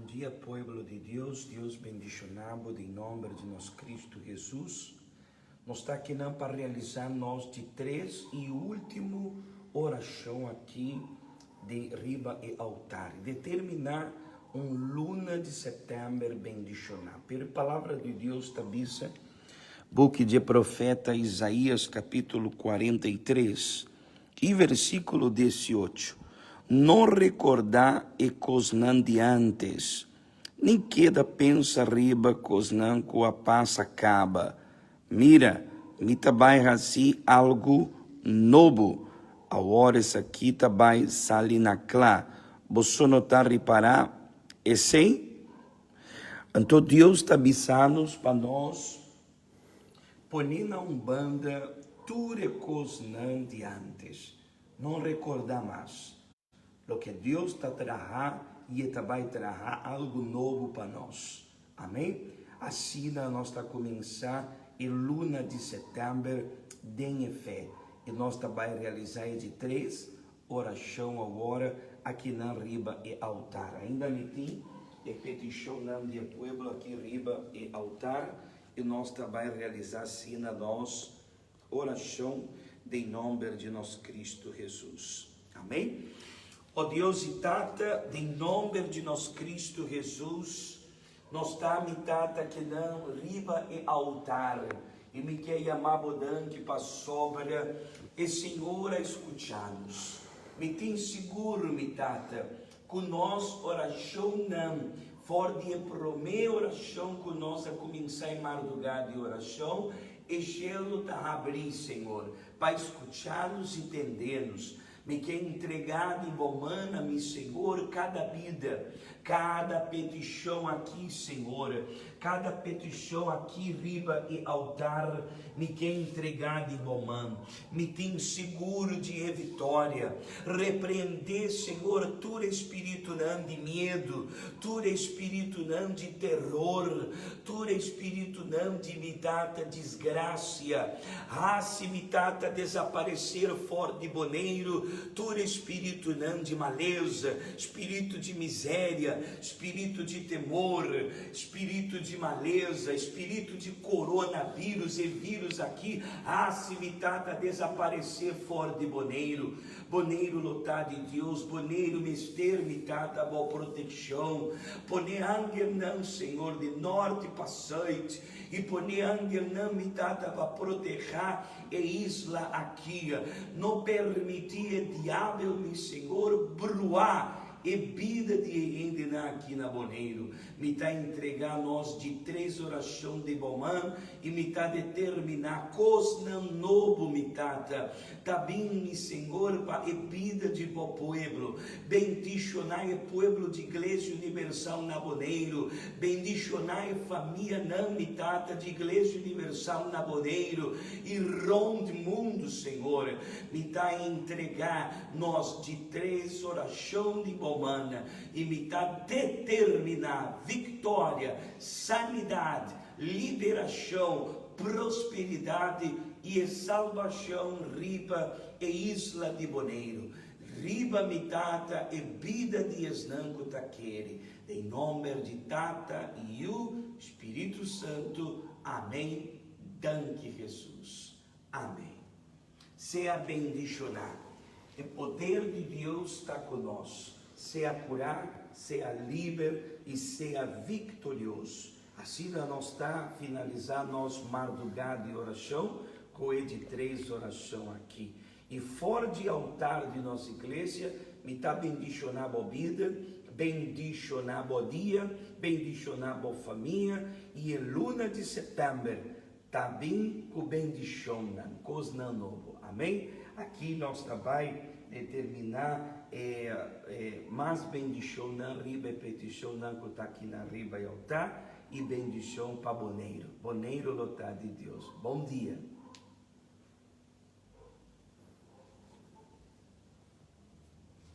dia, pueblo di Dios. Dios bendiciona bo den nomber di nos Cristo Jesus. Nos ta akinan pa realisa nos di tres y ultimo oracion aki di riba e altar y determina un luna di september bendiciona. Pero e palabra di Dios ta bisa, buki dje profeta Isaías capitulo 43 y versiculo 18, No recorda e cosnan di antes, Ni keda pensa riba kosnan ku a pasa kaba. Mira, mi ta bai hasi algu nobo. Awor esaki ta bai sali na kla. Boso no ta ripará esei? Anto Dios ta bisa nos pa nos pone na un banda tur e kosnan di ántes, no rekordá mas. Loke Dios ta traha i e ta bai traha algu nobo pa nos. Amen. Asina nos ta kuminsá e luna di sètèmber den e fe i nos ta bai realisá e di tres orashon awor akinan riba e altar. Ainda mi tin e petishonnan di e pueblo aki riba e altar i nos ta bai realisá asina nos Orashon den nomber di nos Cristo Jesus. Amén. O Dios y Tata, den nomber di nos Cristo Jesus, nos ta mi Tata kinan riba e altar y mi ke yama bo danki pasobra e Señor a scucha nos. Mi tin sigur, mi Tata, cu nos oracionnan for di e prome oracion cu nos a cuminsa e marduga di oracion, E shelu ta habrí, Señor, pa skuchá nos i tendé nos. Mi ke entregá di bo man na mi Señor kada bida, kada petishon aki, Señor, kada petishon aki riba e altar, mi ke entregá di bo man. Mi tin sigur di e vitoria. Reprendé, Señor, tur e spiritunan di miedu, tur e spiritunan di teror, Tur e spiritunan di mi tata disgrasia, hasi mi tata desaparecer for di Boneiru, tur e spiritunan di maleza, spiritu di miseria, spiritu di temor, spiritu di maleza, spiritu di coronavirus, e virus aki, hasi mi tata desaparecer for di Boneiru. Boneiru lo ta di Dios, Boneiru mester mi tata bo protekshon. Pone angelnan, Señor, di norte pa sùit, i pone angelnan, mi tata, pa protehá e isla aki. No permití e diabel, mi Señor, bruá e bida di e hendenan aki na Boneiru. Mi ta entregá nos di tres orashon di bo man i mi ta determiná kosnan nobo, mi Tata. Ta bin, mi Señor, pa e bida di bo pueblo. Bendishoná e pueblo di Iglesia Universal na Boneiru. Bendishoná e famianan, mi Tata, di Iglesia Universal na Boneiru i rond mundu, Señor. Mi ta entregá nos di tres orashon di bo man i mi ta determiná viktoria, sanidat, liberashon, prosperidat i e salbashon riba e isla di Boneiru. Riba mi Tata e bida di esnan ku ta kere. Den nomber di Tata, Yu, Spiritu Santu. Amen. Danki Hesus. Amen. Sea bendishoná. E poder di Dios ta ku nos. Sea kurá, sea liber i sea viktorioso. Asina nos ta finalisá nos mardugá di orashon ku e di tres orashon aki. I for di altar di nos iglesia mi ta bendishoná bo bida, bendishoná bo dia, bendishoná bo famia i e luna di sèptèmber Ta bin ku bendishonnan, kosnan nobo. Amen. Aki nos ta bai determiná e mas bendishonnan riba e petishonnan ku ta akinan riba e altar i bendishon pa Boneiru. Boneiru lo ta di Dios. Bon dia.